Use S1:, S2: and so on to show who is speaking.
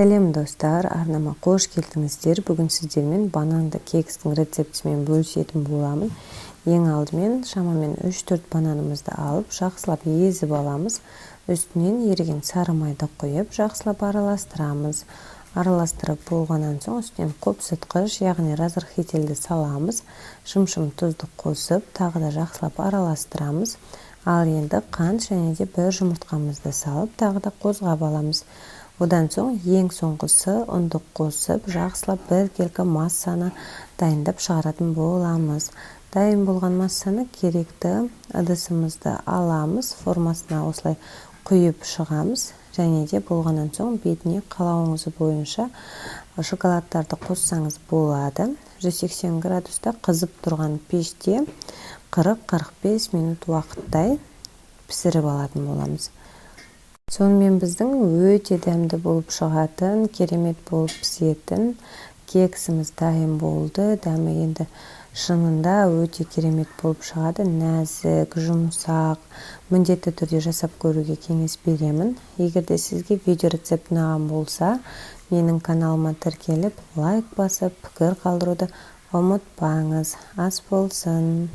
S1: Сәлем, достар! Арнама қош келдіңіздер! Бүгін сіздермен бананды кекстің рецептісімен бөлісетін боламын. Ең алдымен шамамен 3-4 бананымызды алып, жақсылап езіп аламыз. Үстінен еріген сары майды құйып, жақсылап араластырамыз. Араластырып болғаннан соң үстінен қопсытқыш, яғни разрыхитель ді саламыз. Шым-шым тұзды қосып, тағы да жақсылап араластырамыз. Ал енді қант және де бір жұмыртқамызды салып, тағы да қозғап аламыз. Одан соң ең соңғысы ұнды қосып, жақсылап біркелкі массаны дайындап шығаратын боламыз. Дайын болған массаны керекті ыдысымызды аламыз, формасына осылай құйып шығамыз. Және де болғаннан соң бетіне қалауыңыз бойынша шоколадтарды қоссаңыз болады. 180 градуста қызып тұрған пеште 40-45 минут уақыттай пісіріп алатын боламыз. Сонымен, біздің өте дәмді болып шығатын, керемет болып пісетін кексіміз дайын болды. Дәмі енді шынында өте керемет болып шығады, нәзік, жұмсақ. Міндетті түрде жасап көруге кеңес беремін. Егер де сізге видео рецепт ұнаған болса, менің каналыма тіркеліп, лайк басып, пікір қалдыруды ұмытпаңыз. Ас болсын!